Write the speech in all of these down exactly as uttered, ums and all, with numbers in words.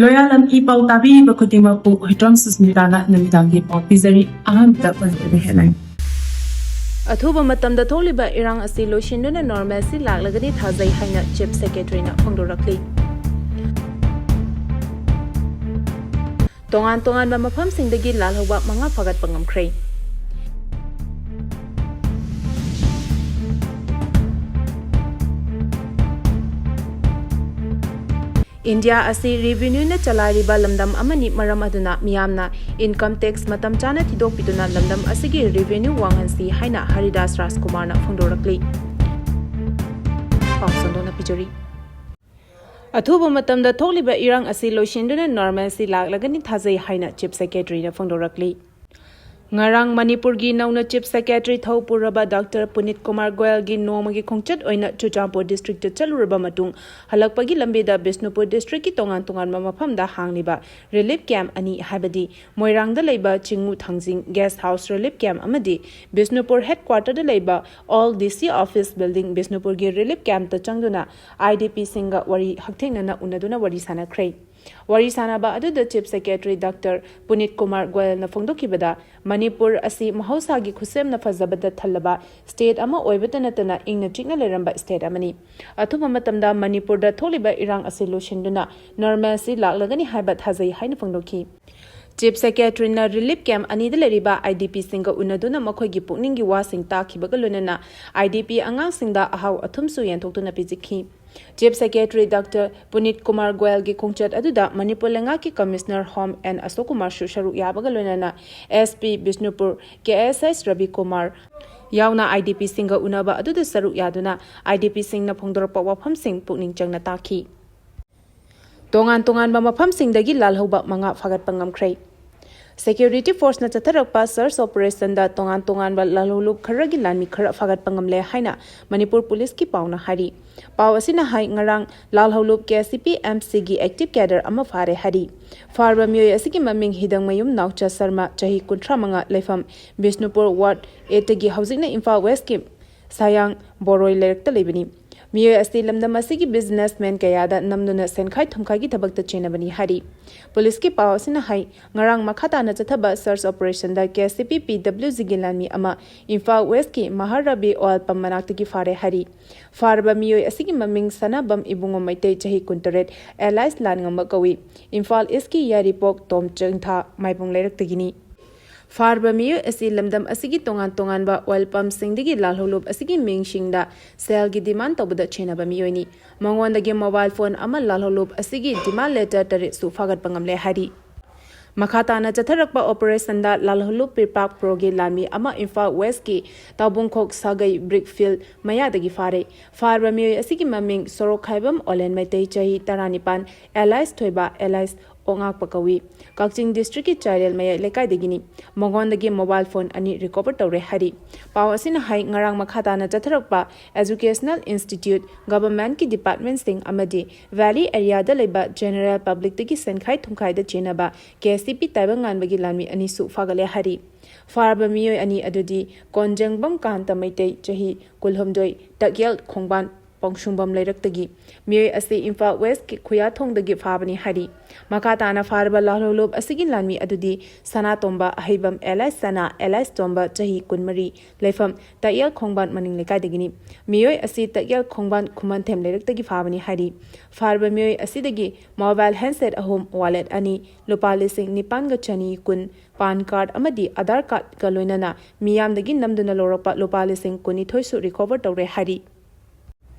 ꯂꯣꯌꯥꯂꯝ E ꯄꯥꯎ ꯇꯥꯕꯤꯔꯤꯕ ꯈꯨꯗꯤꯡꯃꯛꯄꯨ ꯍꯨꯏꯗ꯭ꯔꯣꯝ ꯁꯨꯁꯃꯤꯇꯥꯅ ꯅꯨꯃꯤꯗꯥꯡꯒꯤ ꯄꯥꯎ ꯄꯤꯖꯔꯤ꯫ ꯑꯍꯥꯟꯕꯗ ꯃꯔꯨꯑꯣꯏꯕ headline꯫ ꯑꯊꯨꯕ ꯃꯇꯝꯗ ꯊꯣꯛꯂꯤꯕ ꯏꯔꯥꯡ ꯑꯁꯤ ꯂꯣꯏꯁꯤꯟꯗꯨꯅ normalcy ꯂꯥꯛꯂꯒꯅꯤ ꯊꯥꯖꯩ ꯍꯥꯏꯅ Chief Secretaryꯅ ꯐꯣꯡꯗꯣꯔꯛꯂꯤ꯫ ꯇꯣꯉꯥꯟ ꯇꯣꯉꯥꯟꯕ ꯃꯐꯝꯁꯤꯡꯗꯒꯤ ꯂꯥꯜꯍꯧꯕ ꯃꯉꯥ ꯐꯥꯒꯠꯄ ꯉꯝꯈ꯭ꯔꯦ꯫ ꯏꯟꯗꯤꯌꯥ ꯑꯁꯤ revenueꯅ ꯆꯂꯥꯏꯔꯤꯕ ꯂꯝꯗꯝ ꯑꯃꯅꯤ, ꯃꯔꯝ ꯑꯗꯨꯅ ꯃꯤꯌꯥꯝꯅ income tax ꯃꯇꯝ ꯆꯥꯅ ꯊꯤꯗꯣꯛꯄꯤꯗꯨꯅ ꯂꯝꯗꯝ ꯑꯁꯤꯒꯤ revenue ꯋꯥꯡꯍꯟꯁꯤ ꯍꯥꯏꯅ ꯍꯔꯤꯗꯥꯁ ꯔꯥꯖꯀꯨꯃꯥꯔꯅ ꯐꯣꯡꯗꯣꯔꯛꯂꯤ꯫ ꯄꯥꯎ ꯁꯟꯗꯣꯛꯅ ꯄꯤꯖꯔꯤ꯫ ꯑꯊꯨꯕ ꯃꯇꯝꯗ ꯊꯣꯛꯂꯤꯕ ꯏꯔꯥꯡ ꯑꯁꯤ ꯂꯣꯏꯁꯤꯟꯗꯨꯅ normalcy ꯂꯥꯛꯂꯒꯅꯤ ꯊꯥꯖꯩ ꯍꯥꯏꯅ Chief Secretaryꯅ ꯐꯣꯡꯗꯣꯔꯛꯂꯤ꯫ ꯉꯔꯥꯡ ꯃꯅꯤꯄꯨꯔꯒꯤ ꯅꯧꯅ Chief Secretary ꯊꯧ ꯄꯨꯔꯕ Doctor ꯄꯨꯅꯤꯠ ꯀꯨꯃꯥꯔ ꯒꯣꯌꯜꯒꯤ ꯅꯣꯡꯃꯒꯤ ꯈꯣꯡꯆꯠ ꯑꯣꯏꯅ ꯆꯨꯔꯆꯥꯟꯄꯨꯔ districtꯇ ꯆꯠꯂꯨꯔꯕ ꯃꯇꯨꯡ ꯍꯜꯂꯛꯄꯒꯤ ꯂꯝꯕꯤꯗ ꯕꯤꯁꯅꯨꯄꯨꯔ districtꯀꯤ ꯇꯣꯉꯥꯟ ꯇꯣꯉꯥꯟꯕ ꯃꯐꯝꯗ ꯍꯥꯡꯂꯤꯕ relief camp ꯑꯅꯤ, ꯍꯥꯏꯕꯗꯤ ꯃꯣꯏꯔꯥꯡꯗ ꯂꯩꯕ ꯆꯤꯡꯉꯨ ꯊꯥꯡꯖꯤꯡ guest house relief camp ꯑꯃꯗꯤ ꯕꯤꯁꯅꯨꯄꯨꯔ headquarterꯗ ꯂꯩꯕ old DC office building ꯕꯤꯁꯅꯨꯄꯨꯔꯒꯤ relief campꯇ ꯆꯪꯗꯨꯅ IDPꯁꯤꯡꯒ ꯋꯥꯔꯤ ꯍꯛꯊꯦꯡꯅꯅ ꯎꯅꯗꯨꯅ ꯋꯥꯔꯤ ꯁꯥꯟꯅꯈ꯭ꯔꯦ꯫ ꯋꯥꯔꯤ ꯁꯥꯟꯅꯕ ꯑꯗꯨꯗ Chief Secretary Doctor ꯄꯨꯅꯤꯠ Kumar ꯒꯣꯌꯜꯅ ꯐꯣꯡꯗꯣꯛꯈꯤꯕꯗ, Manipur ꯑꯁꯤ ꯃꯍꯧꯁꯥꯒꯤ ꯈꯨꯠꯁꯦꯝꯅ ꯐꯖꯕꯗ ꯊꯜꯂꯕ state ꯑꯃ ꯑꯣꯏꯕꯇ ꯅꯠꯇꯅ ꯏꯪꯅ ꯆꯤꯛꯅ ꯂꯩꯔꯝꯕ state ꯑꯃꯅꯤ꯫ ꯑꯊꯨꯕ ꯃꯇꯝꯗ ꯃꯅꯤꯄꯨꯔꯗ ꯊꯣꯛꯂꯤꯕ ꯏꯔꯥꯡ ꯑꯁꯤ ꯂꯣꯏꯁꯤꯟꯗꯨꯅ normalcy ꯂꯥꯛꯂꯒꯅꯤ ꯍꯥꯏꯕ ꯊꯥꯖꯩ ꯍꯥꯏꯅ ꯐꯣꯡꯗꯣꯛꯈꯤ꯫ Chief Secretaryꯅ relief camp ꯑꯅꯤꯗ ꯂꯩꯔꯤꯕ IDPꯁꯤꯡꯒ ꯎꯅꯗꯨꯅ ꯃꯈꯣꯏꯒꯤ ꯄꯨꯛꯅꯤꯡꯒꯤ ꯋꯥꯁꯤꯡ ꯇꯥꯈꯤꯕꯒ ꯂꯣꯏꯅꯅ IDP ꯑꯉꯥꯡꯁꯤꯡꯗ ꯑꯍꯥꯎ ꯑꯊꯨꯝꯁꯨ ꯌꯦꯟꯊꯣꯛꯇꯨꯅ ꯄꯤꯖꯈꯤ꯫ Chief Secretary Doctor ꯄꯨꯅꯤꯠ ꯀꯨꯃꯥꯔ ꯒꯣꯌꯜꯒꯤ ꯈꯣꯡꯆꯠ ꯑꯗꯨꯗ ꯃꯅꯤꯄꯨꯔ ꯂꯩꯉꯥꯛꯀꯤ Commissioner Home N ꯑꯁꯣꯛ ꯀꯨꯃꯥꯔꯁꯨ ꯁꯔꯨꯛ ꯌꯥꯕꯒ ꯂꯣꯏꯅꯅ SP ꯕꯤꯁꯅꯨꯄꯨꯔ, KSS ꯔꯕꯤ ꯀꯨꯃꯥꯔ ꯌꯥꯎꯅ IDPꯁꯤꯡꯒ ꯎꯅꯕ ꯑꯗꯨꯗ ꯁꯔꯨꯛ ꯌꯥꯗꯨꯅ IDPꯁꯤꯡꯅ ꯐꯣꯡꯗꯣꯔꯛꯄ ꯋꯥꯐꯝꯁꯤꯡ ꯄꯨꯛꯅꯤꯡ ꯆꯪꯅ ꯇꯥꯈꯤ꯫ ꯇꯣꯉꯥꯟ ꯇꯣꯉꯥꯟꯕ ꯃꯐꯝꯁꯤꯡꯗꯒꯤ ꯂꯥꯜꯍꯧꯕ ꯃꯉꯥ ꯐꯥꯒꯠꯄ ꯉꯝꯈ꯭ꯔꯦ꯫ Security forceꯅ ꯆꯠꯊꯔꯛꯄ search operationꯗ ꯇꯣꯉꯥꯟ ꯇꯣꯉꯥꯟꯕ ꯂꯥꯜꯍꯧꯂꯨꯞ ꯈꯔꯒꯤ ꯂꯥꯟꯃꯤ ꯈꯔ ꯐꯥꯒꯠꯄ ꯉꯝꯂꯦ ꯍꯥꯏꯅ ꯃꯅꯤꯄꯨꯔ ꯄꯨꯂꯤꯁꯀꯤ ꯄꯥꯎꯅ ꯍꯥꯏꯔꯤ꯫ ꯄꯥꯎ ꯑꯁꯤꯅ ꯍꯥꯏ, ꯉꯔꯥꯡ ꯂꯥꯜꯍꯧꯂꯨꯞ KCP MCꯒꯤ active cadre ꯑꯃ ꯐꯥꯔꯦ ꯍꯥꯏꯔꯤ꯫ ꯐꯥꯔꯕ ꯃꯤꯑꯣꯏ ꯑꯁꯤꯒꯤ ꯃꯃꯤꯡ ꯍꯤꯗꯪꯃꯌꯨꯝ ꯅꯥꯎꯆꯥ ꯁꯔꯃ, ꯆꯍꯤ ꯀꯨꯟꯊ꯭ꯔꯥ ꯃꯉꯥ, ꯂꯩꯐꯝ ꯕꯤꯁꯅꯨꯄꯨꯔ Ward eightꯇꯒꯤ, ꯍꯧꯖꯤꯛꯅ ꯏꯝꯐꯥꯜ Westꯀꯤ ꯁꯥꯌꯥꯡ ꯕꯣꯔꯣꯏ ꯂꯩꯔꯛꯇ ꯂꯩꯕꯅꯤ꯫ ꯃꯤꯑꯣꯏ ꯑꯁꯤ ꯂꯝꯗꯝ ꯑꯁꯤꯒꯤ businessman ꯀꯌꯥꯗ ꯅꯝꯗꯨꯅ ꯁꯦꯟꯈꯥꯏ ꯊꯨꯝꯈꯥꯏꯒꯤ ꯊꯕꯛꯇ ꯆꯦꯟꯅꯕꯅꯤ ꯍꯥꯏꯔꯤ꯫ ꯄꯨꯂꯤꯁꯀꯤ ꯄꯥꯎ ꯑꯁꯤꯅ ꯍꯥꯏ, ꯉꯔꯥꯡ ꯃꯈꯥ ꯇꯥꯅ ꯆꯠꯊꯕ search operationꯗ K C P P W Gꯒꯤ ꯂꯥꯟꯃꯤ ꯑꯃ ꯏꯝꯐꯥꯜ Westꯀꯤ ꯃꯍꯥꯔꯥꯕꯤ oil pump ꯃꯅꯥꯛꯇꯒꯤ ꯐꯥꯔꯦ ꯍꯥꯏꯔꯤ꯫ ꯐꯥꯔꯕ ꯃꯤꯑꯣꯏ ꯑꯁꯤꯒꯤ ꯃꯃꯤꯡ ꯁꯅꯥꯕꯝ ꯏꯕꯨꯡꯉꯣ ꯃꯩꯇꯩ, ꯆꯍꯤ ꯀꯨꯟꯇꯔꯦꯠ, alias ꯂꯥꯟꯉꯝꯕ ꯀꯧꯏ꯫ ꯏꯝꯐꯥꯜ Eastꯀꯤ ꯌꯥꯏꯔꯤꯄꯣꯛ ꯇꯣꯝꯆꯤꯡꯊꯥ ꯃꯥꯏꯕꯨꯡ ꯂꯩꯔꯛꯇꯒꯤꯅꯤ꯫ ꯐꯥꯔꯕ ꯃꯤꯑꯣꯏ ꯑꯁꯤ ꯂꯝꯗꯝ ꯑꯁꯤꯒꯤ ꯇꯣꯉꯥꯟ ꯇꯣꯉꯥꯟꯕ oil pumpꯁꯤꯡꯗꯒꯤ ꯂꯥꯜꯍꯧꯂꯨꯞ ꯑꯁꯤꯒꯤ ꯃꯤꯡꯁꯤꯡꯗ ꯁꯦꯜꯒꯤ demand ꯇꯧꯕꯗ ꯆꯦꯟꯅꯕ ꯃꯤꯑꯣꯏꯅꯤ꯫ ꯃꯉꯣꯟꯗꯒꯤ mobile phone ꯑꯃ ꯂꯥꯜꯍꯧꯂꯨꯞ ꯑꯁꯤꯒꯤ demand letter ꯇꯔꯦꯠꯁꯨ ꯐꯥꯒꯠꯄ ꯉꯝꯂꯦ ꯍꯥꯏꯔꯤ꯫ ꯃꯈꯥ ꯇꯥꯅ ꯆꯠꯊꯔꯛꯄ operationꯗ ꯂꯥꯜꯍꯧꯂꯨꯞ ꯄꯤꯔꯄꯥꯛ ꯄ꯭ꯔꯣꯒꯤ ꯂꯥꯟꯃꯤ ꯑꯃ ꯏꯝꯐꯥꯜ Westꯀꯤ ꯇꯥꯎꯕꯨꯡꯈꯣꯛ ꯁꯥꯒꯩ brick field ꯃꯌꯥꯗꯒꯤ ꯐꯥꯔꯦ꯫ ꯐꯥꯔꯕ ꯃꯤꯑꯣꯏ ꯑꯁꯤꯒꯤ ꯃꯃꯤꯡ ꯁꯣꯔꯣꯛꯈꯥꯏꯕꯝ ꯑꯣꯂꯦꯟ ꯃꯩꯇꯩ, ꯆꯍꯤ ꯇꯔꯥꯅꯤꯄꯥꯟ, alias ꯊꯣꯏꯕ, alias ꯑꯣꯉꯥꯛꯄ ꯀꯧꯏ꯫ ꯀꯛꯆꯤꯡ districtꯀꯤ ꯆꯥꯏꯔꯦꯜ ꯃꯌꯥꯏ ꯂꯩꯀꯥꯏꯗꯒꯤꯅꯤ꯫ ꯃꯉꯣꯟꯗꯒꯤ mobile phone ꯑꯅꯤ recover ꯇꯧꯔꯦ ꯍꯥꯏꯔꯤ꯫ ꯄꯥꯎ ꯑꯁꯤꯅ ꯍꯥꯏ, ꯉꯔꯥꯡ ꯃꯈꯥ ꯇꯥꯅ ꯆꯠꯊꯔꯛꯄ educational institute, governmentꯀꯤ departmentꯁꯤꯡ ꯑꯃꯗꯤ valley areaꯗ ꯂꯩꯕ general publicꯇꯒꯤ ꯁꯦꯟꯈꯥꯏ ꯊꯨꯝꯈꯥꯏꯗ ꯆꯦꯟꯅꯕ K C P ꯇꯥꯏꯕꯪꯉꯥꯟꯕꯒꯤ ꯂꯥꯟꯃꯤ ꯑꯅꯤꯁꯨ ꯐꯥꯒꯠꯂꯦ ꯍꯥꯏꯔꯤ꯫ ꯐꯥꯔꯕ ꯃꯤꯑꯣꯏ ꯑꯅꯤ ꯑꯗꯨꯗꯤ ꯀꯣꯟꯖꯦꯡꯕꯝ ꯀꯥꯟꯇ ꯃꯩꯇꯩ, ꯆꯍꯤ ꯀꯨꯟꯍꯨꯝꯗꯣꯏ, ꯇꯛꯌꯦꯜ ꯈꯣꯡꯕꯥꯟ ꯄꯣꯡꯁꯨꯡꯕꯝ ꯂꯩꯔꯛꯇꯒꯤ꯫ ꯃꯤꯑꯣꯏ ꯑꯁꯤ ꯏꯝꯐꯥꯜ Westꯀꯤ ꯈꯨꯌꯥꯊꯣꯡꯗꯒꯤ ꯐꯥꯕꯅꯤ ꯍꯥꯏꯔꯤ꯫ ꯃꯈꯥ ꯇꯥꯅ ꯐꯥꯔꯕ ꯂꯥꯜꯍꯧꯂꯨꯞ ꯑꯁꯤꯒꯤ ꯂꯥꯟꯃꯤ ꯑꯗꯨꯗꯤ ꯁꯅꯥꯇꯣꯝꯕ ꯑꯍꯩꯕꯝ alias ꯁꯅꯥ alias ꯇꯣꯝꯕ, ꯆꯍꯤ ꯀꯨꯟꯃꯔꯤ, ꯂꯩꯐꯝ ꯇꯛꯌꯦꯜ ꯈꯣꯡꯕꯥꯟ ꯃꯅꯤꯡ ꯂꯩꯀꯥꯏꯗꯒꯤꯅꯤ꯫ ꯃꯤꯑꯣꯏ ꯑꯁꯤ ꯇꯛꯌꯦꯜ ꯈꯣꯡꯕꯥꯟ ꯈꯨꯃꯟꯊꯦꯝ ꯂꯩꯔꯛꯇꯒꯤ ꯐꯥꯕꯅꯤ ꯍꯥꯏꯔꯤ꯫ ꯐꯥꯔꯕ ꯃꯤꯑꯣꯏ ꯑꯁꯤꯗꯒꯤ mobile handset ꯑꯍꯨꯝ, wallet ꯑꯅꯤ, ꯂꯨꯄꯥ ꯂꯤꯁꯤꯡ ꯅꯤꯄꯥꯟꯒ ꯆꯅꯤ ꯀꯨꯟ, PAN card ꯑꯃꯗꯤ Aadhaar cardꯀ ꯂꯣꯏꯅꯅ ꯃꯤꯌꯥꯝꯗꯒꯤ ꯅꯝꯗꯨꯅ ꯂꯧꯔꯛꯄ ꯂꯨꯄꯥ ꯂꯤꯁꯤꯡ ꯀꯨꯟꯅꯤꯊꯣꯏꯁꯨ recover ꯇꯧꯔꯦ ꯍꯥꯏꯔꯤ꯫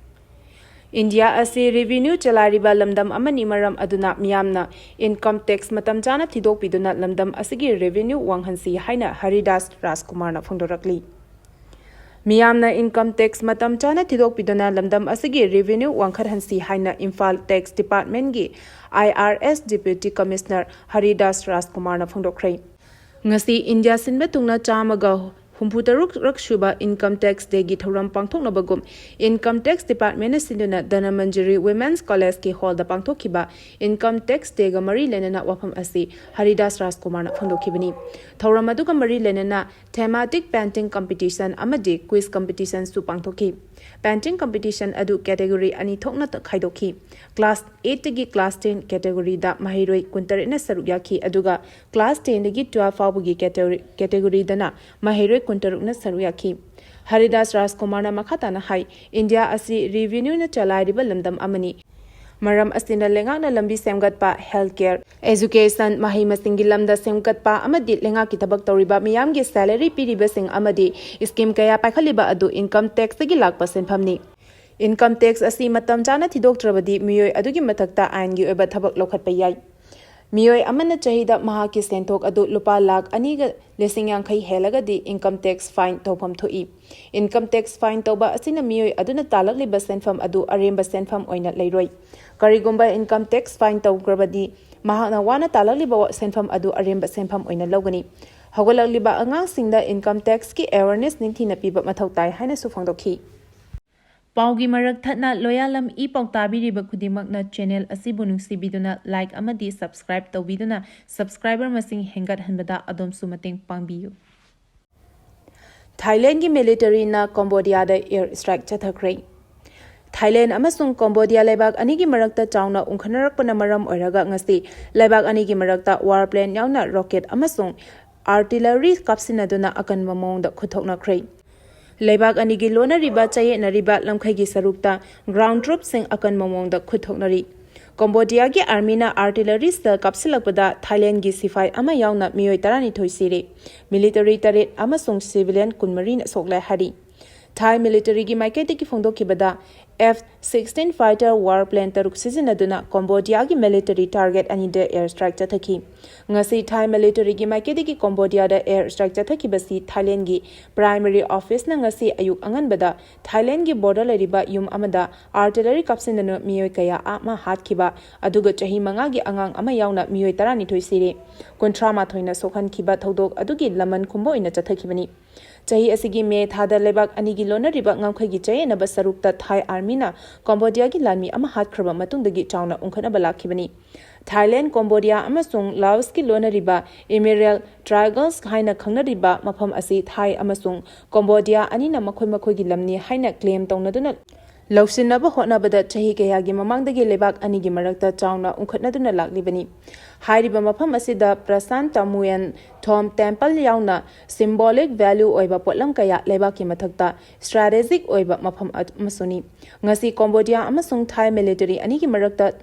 ꯏꯟꯗꯤꯌꯥ ꯑꯁꯤ revenue ꯆꯂꯥꯏꯔꯤꯕ ꯂꯝꯗꯝ ꯑꯃꯅꯤ, ꯃꯔꯝ ꯑꯗꯨꯅ ꯃꯤꯌꯥꯝꯅ income tax ꯃꯇꯝ ꯆꯥꯅ ꯊꯤꯗꯣꯛꯄꯤꯗꯨꯅ ꯂꯝꯗꯝ ꯑꯁꯤꯒꯤ revenue ꯋꯥꯡꯍꯟꯁꯤ ꯍꯥꯏꯅ ꯍꯔꯤꯗꯥꯁ ꯔꯥꯖꯀꯨꯃꯥꯔꯅ ꯐꯣꯡꯗꯣꯔꯛꯂꯤ꯫ ꯃꯤꯌꯥꯝꯅ income tax ꯃꯇꯝ ꯆꯥꯅ ꯊꯤꯗꯣꯛꯄꯤꯗꯨꯅ ꯂꯝꯗꯝ ꯑꯁꯤꯒꯤ revenue ꯋꯥꯡꯈꯠꯍꯟꯁꯤ ꯍꯥꯏꯅ Imphal tax departmentꯀꯤ I R S Deputy Commissioner Haridas ꯔꯥꯖꯀꯨꯃꯥꯔꯅ ꯐꯣꯡꯗꯣꯛꯈ꯭ꯔꯦ꯫ ꯉꯁꯤ ꯏꯟꯗꯤꯌꯥ ꯁꯤꯟꯕ ꯊꯨꯡꯅ ꯆꯥꯝꯃꯒ ꯍꯨꯝꯐꯨꯇꯔꯨꯛ ꯁꯨꯕ Income Tax Dayꯒꯤ ꯊꯧꯔꯝ ꯄꯥꯡꯊꯣꯛꯅꯕꯒꯨꯝ Income Tax Departmentꯅ ꯁꯤꯟꯗꯨꯅ ꯙꯅꯃꯟꯖꯨꯔꯤ Women's Collegeꯀꯤ hallꯗ ꯄꯥꯡꯊꯣꯛꯈꯤꯕ Income Tax Dayꯒ ꯃꯔꯤ ꯂꯩꯅꯅ ꯋꯥꯐꯝ ꯑꯁꯤ ꯍꯔꯤꯗꯥꯁ ꯔꯥꯖꯀꯨꯃꯥꯔꯅ ꯐꯣꯡꯗꯣꯛꯈꯤꯕꯅꯤ꯫ ꯊꯧꯔꯝ ꯑꯗꯨꯒ ꯃꯔꯤ ꯂꯩꯅꯅ thematic painting competition ꯑꯃꯗꯤ quiz competitionꯁꯨ ꯄꯥꯡꯊꯣꯛꯈꯤ꯫ Painting competition ꯑꯗꯨ category ꯑꯅꯤ ꯊꯣꯛꯅ ꯈꯥꯏꯗꯣꯛꯈꯤ꯫ Class eightꯇꯒꯤ class ten categoryꯗ ꯃꯍꯩꯔꯣꯏ ꯀꯨꯟꯇꯔꯦꯠꯅ ꯁꯔꯨꯛ ꯌꯥꯈꯤ, ꯑꯗꯨꯒ class tenꯗꯒꯤ twelve ꯐꯥꯎꯕꯒꯤ category categoryꯗꯅ ꯃꯍꯩꯔꯣꯏ ꯀꯨꯟꯇꯔꯨꯛꯅ ꯁꯔꯨꯛ ꯌꯥꯈꯤ꯫ ꯍꯔꯤꯗꯥꯁ ꯔꯥꯖꯀꯨꯃꯥꯔꯅ ꯃꯈꯥ ꯇꯥꯅ ꯍꯥꯏ, ꯏꯟꯗꯤꯌꯥ ꯑꯁꯤ revenueꯅ ꯆꯂꯥꯏꯔꯤꯕ ꯂꯝꯗꯝ ꯑꯃꯅꯤ꯫ ꯃꯔꯝ ꯑꯁꯤꯅ ꯂꯩꯉꯥꯛꯅ ꯂꯝꯕꯤ ꯁꯦꯝꯒꯠꯄ, health care, education, ꯃꯍꯩ ꯃꯁꯤꯡꯒꯤ ꯂꯝꯗ ꯁꯦꯝꯒꯠꯄ ꯑꯃꯗꯤ ꯂꯩꯉꯥꯛꯀꯤ ꯊꯕꯛ ꯇꯧꯔꯤꯕ ꯃꯤꯌꯥꯝꯒꯤ salary ꯄꯤꯔꯤꯕꯁꯤꯡ ꯑꯃꯗꯤ scheme ꯀꯌꯥ ꯄꯥꯏꯈꯠꯂꯤꯕ ꯑꯗꯨ income taxꯇꯒꯤ ꯂꯥꯛꯄ ꯁꯦꯟꯐꯝꯅꯤ꯫ Income tax ꯑꯁꯤ ꯃꯇꯝ ꯆꯥꯅ ꯊꯤꯗꯣꯛꯇ꯭ꯔꯕꯗꯤ ꯃꯤꯑꯣꯏ ꯑꯗꯨꯒꯤ ꯃꯊꯛꯇ ꯑꯥꯏꯟꯒꯤ ꯑꯣꯏꯕ ꯊꯕꯛ ꯂꯧꯈꯠꯄ ꯌꯥꯏ꯫ ꯃꯤꯑꯣꯏ ꯑꯃꯅ ꯆꯍꯤꯗ ꯃꯍꯥꯛꯀꯤ ꯁꯦꯟꯊꯣꯛ ꯑꯗꯨ ꯂꯨꯄꯥ ꯂꯥꯈ ꯑꯅꯤꯒ ꯂꯤꯁꯤꯡ ꯌꯥꯡꯈꯩ ꯍꯦꯜꯂꯒꯗꯤ income tax fine ꯇꯧꯐꯝ ꯊꯣꯛꯏ꯫ Income tax fine ꯇꯧꯕ ꯑꯁꯤꯅ ꯃꯤꯑꯣꯏ ꯑꯗꯨꯅ ꯇꯥꯜꯂꯛꯂꯤꯕ ꯁꯦꯟꯐꯝ ꯑꯗꯨ ꯑꯔꯦꯝꯕ ꯁꯦꯟꯐꯝ ꯑꯣꯏꯅ ꯂꯩꯔꯣꯏ꯫ ꯀꯔꯤꯒꯨꯝꯕ income tax fine ꯇꯧꯈ꯭ꯔꯕꯗꯤ ꯃꯍꯥꯛꯅ ꯋꯥꯅ ꯇꯥꯜꯂꯛꯂꯤꯕ ꯁꯦꯟꯐꯝ ꯑꯗꯨ ꯑꯔꯦꯝꯕ ꯁꯦꯟꯐꯝ ꯑꯣꯏꯅ ꯂꯧꯒꯅꯤ꯫ ꯍꯧꯒꯠꯂꯛꯂꯤꯕ ꯑꯉꯥꯡꯁꯤꯡꯗ income taxꯀꯤ awareness ꯅꯤꯡꯊꯤꯅ ꯄꯤꯕ ꯃꯊꯧ ꯇꯥꯏ ꯍꯥꯏꯅꯁꯨ ꯐꯣꯡꯗꯣꯛꯈꯤ꯫ ꯄꯥꯎꯒꯤ ꯃꯔꯛ ꯊꯠꯅ ꯂꯣꯌꯥꯂꯝ ꯏ ꯄꯥꯎ ꯇꯥꯕꯤꯔꯤꯕ ꯈꯨꯗꯤꯡꯃꯛꯅ channel ꯑꯁꯤꯕꯨ ꯅꯨꯡꯁꯤꯕꯤꯗꯨꯅ like ꯑꯃꯗꯤ subscribe ꯇꯧꯕꯤꯗꯨꯅ subscriber ꯃꯁꯤꯡ ꯍꯦꯟꯒꯠꯍꯟꯕꯗ ꯑꯗꯣꯝꯁꯨ ꯃꯇꯦꯡ ꯄꯥꯡꯕꯤꯌꯨ꯫ ꯊꯥꯏꯂꯦꯟꯒꯤ militaryꯅ ꯀꯝꯕꯣꯗꯤꯌꯥꯗ air strike ꯆꯠꯊꯈ꯭ꯔꯦ꯫ ꯊꯥꯏꯂꯦꯟ ꯑꯃꯁꯨꯡ ꯀꯝꯕꯣꯗꯤꯌꯥ ꯂꯩꯕꯥꯛ ꯑꯅꯤꯒꯤ ꯃꯔꯛꯇ ꯆꯥꯎꯅ ꯎꯪꯈꯠꯅꯔꯛꯄꯅ ꯃꯔꯝ ꯑꯣꯏꯔꯒ ꯉꯁꯤ ꯂꯩꯕꯥꯛ ꯑꯅꯤꯒꯤ ꯃꯔꯛꯇ war plane ꯌꯥꯎꯅ rocket ꯑꯃꯁꯨꯡ artillery ꯀꯥꯞꯁꯤꯟꯅꯗꯨꯅ ꯑꯀꯟꯕ ꯃꯑꯣꯡꯗ ꯈꯨꯠꯊꯣꯛꯅꯈ꯭ꯔꯦ꯫ ꯂꯩꯕꯥꯛ ꯑꯅꯤꯒꯤ ꯂꯣꯟꯅꯔꯤꯕ ꯆꯌꯦꯠꯅꯔꯤꯕ ꯂꯝꯈꯩꯒꯤ ꯁꯔꯨꯛꯇ ground troopꯁꯤꯡ ꯑꯀꯟꯕ ꯃꯑꯣꯡꯗ ꯈꯨꯠꯊꯣꯛꯅꯔꯤ꯫ ꯀꯝꯕꯣꯗꯤꯌꯥꯒꯤ armyꯅ artilleryꯁꯤꯡꯗ ꯀꯥꯞꯁꯤꯜꯂꯛꯄꯗ ꯊꯥꯏꯂꯦꯟꯒꯤ ꯁꯤꯐꯥꯏ ꯑꯃ ꯌꯥꯎꯅ ꯃꯤꯑꯣꯏ ꯇꯔꯥꯅꯤꯊꯣꯏ ꯁꯤꯔꯦ꯫ Military ꯇꯔꯦꯠ ꯑꯃꯁꯨꯡ civilian ꯀꯨꯟꯃꯔꯤꯅ ꯁꯣꯛꯂꯦ ꯍꯥꯏꯔꯤ꯫ Thai militaryꯒꯤ ꯃꯥꯏꯀꯩꯗꯒꯤ ꯐꯣꯡꯗꯣꯛꯈꯤꯕꯗ, F sixteen fighter war plane ꯇꯔꯨꯛ ꯁꯤꯖꯤꯟꯅꯗꯨꯅ ꯀꯣꯝꯕꯣꯗꯤꯌꯥꯒꯤ military target ꯑꯅꯤꯗ air strike ꯆꯠꯊꯈꯤ꯫ ꯉꯁꯤ Thai militaryꯒꯤ ꯃꯥꯏꯀꯩꯗꯒꯤ ꯀꯣꯝꯕꯣꯗꯤꯌꯥꯗ air strike ꯆꯠꯊꯈꯤꯕꯁꯤ Thailandꯒꯤ primary officeꯅ ꯉꯁꯤ ꯑꯌꯨꯛ ꯑꯉꯟꯕꯗ Thailandꯒꯤ border ꯂꯩꯔꯤꯕ ꯌꯨꯝ ꯑꯃꯗ artillery ꯀꯥꯞꯁꯤꯟꯗꯨꯅ ꯃꯤꯑꯣꯏ ꯀꯌꯥ ꯑꯃ ꯍꯥꯠꯈꯤꯕ, ꯑꯗꯨꯒ ꯆꯍꯤ ꯃꯉꯥꯒꯤ ꯑꯉꯥꯡ ꯑꯃ ꯌꯥꯎꯅ ꯃꯤꯑꯣꯏ ꯇꯔꯥꯅꯤꯊꯣꯏ ꯁꯤꯔꯦ꯫ ꯀꯨꯟꯊ꯭ꯔꯥ ꯃꯥꯊꯣꯏꯅ ꯁꯣꯛꯍꯟꯈꯤꯕ ꯊꯧꯗꯣꯛ ꯑꯗꯨꯒꯤ ꯂꯃꯟ ꯈꯨꯝꯕ ꯑꯣꯏꯅ ꯆꯠꯊꯈꯤꯕꯅꯤ꯫ ꯆꯍꯤ ꯑꯁꯤꯒꯤ ꯃꯦ ꯊꯥꯗ ꯂꯩꯕꯥꯛ ꯑꯅꯤꯒꯤ ꯂꯣꯟꯅꯔꯤꯕ ꯉꯝꯈꯩꯒꯤ ꯆꯌꯦꯠꯅꯕ ꯁꯔꯨꯛꯇ Thai armyꯅ ꯀꯣꯝꯕꯣꯗꯤꯌꯥꯒꯤ ꯂꯥꯟꯃꯤ ꯑꯃ ꯍꯥꯠꯈ꯭ꯔꯕ ꯃꯇꯨꯡꯗꯒꯤ ꯆꯥꯎꯅ ꯎꯪꯈꯠꯅꯕ ꯂꯥꯛꯈꯤꯕꯅꯤ꯫ Thailand, ꯀꯣꯝꯕꯣꯗꯤꯌꯥ ꯑꯃꯁꯨꯡ Laosꯀꯤ ꯂꯣꯟꯅꯔꯤꯕ Emerald Triangles ꯍꯥꯏꯅ ꯈꯪꯅꯔꯤꯕ ꯃꯐꯝ ꯑꯁꯤ Thai ꯑꯃꯁꯨꯡ ꯀꯣꯝꯕꯣꯗꯤꯌꯥ ꯑꯅꯤꯅ ꯃꯈꯣꯏ ꯃꯈꯣꯏꯒꯤ ꯂꯝꯅꯤ ꯍꯥꯏꯅ claim ꯇꯧꯅꯗꯨꯅ ꯂꯧꯁꯤꯟꯅꯕ ꯍꯣꯠꯅꯕꯗ ꯆꯍꯤ ꯀꯌꯥꯒꯤ ꯃꯃꯥꯡꯗꯒꯤ ꯂꯩꯕꯥꯛ ꯑꯅꯤꯒꯤ ꯃꯔꯛꯇ ꯆꯥꯎꯅ ꯎꯪꯈꯠꯅꯗꯨꯅ ꯂꯥꯛꯂꯤꯕꯅꯤ꯫ ꯍꯥꯏꯔꯤꯕ ꯃꯐꯝ ꯑꯁꯤꯗ Prasant Tamuyan Thom Temple ꯌꯥꯎꯅ symbolic value ꯑꯣꯏꯕ ꯄꯣꯠꯂꯝ ꯀꯌꯥ ꯂꯩꯕꯥꯛꯀꯤ ꯃꯊꯛꯇ strategic ꯑꯣꯏꯕ ꯃꯐꯝ ꯑꯃꯁꯨꯅꯤ꯫ ꯉꯁꯤ ꯀꯣꯝꯕꯣꯗꯤꯌꯥ ꯑꯃꯁꯨꯡ Thai military ꯑꯅꯤꯒꯤ ꯃꯔꯛꯇ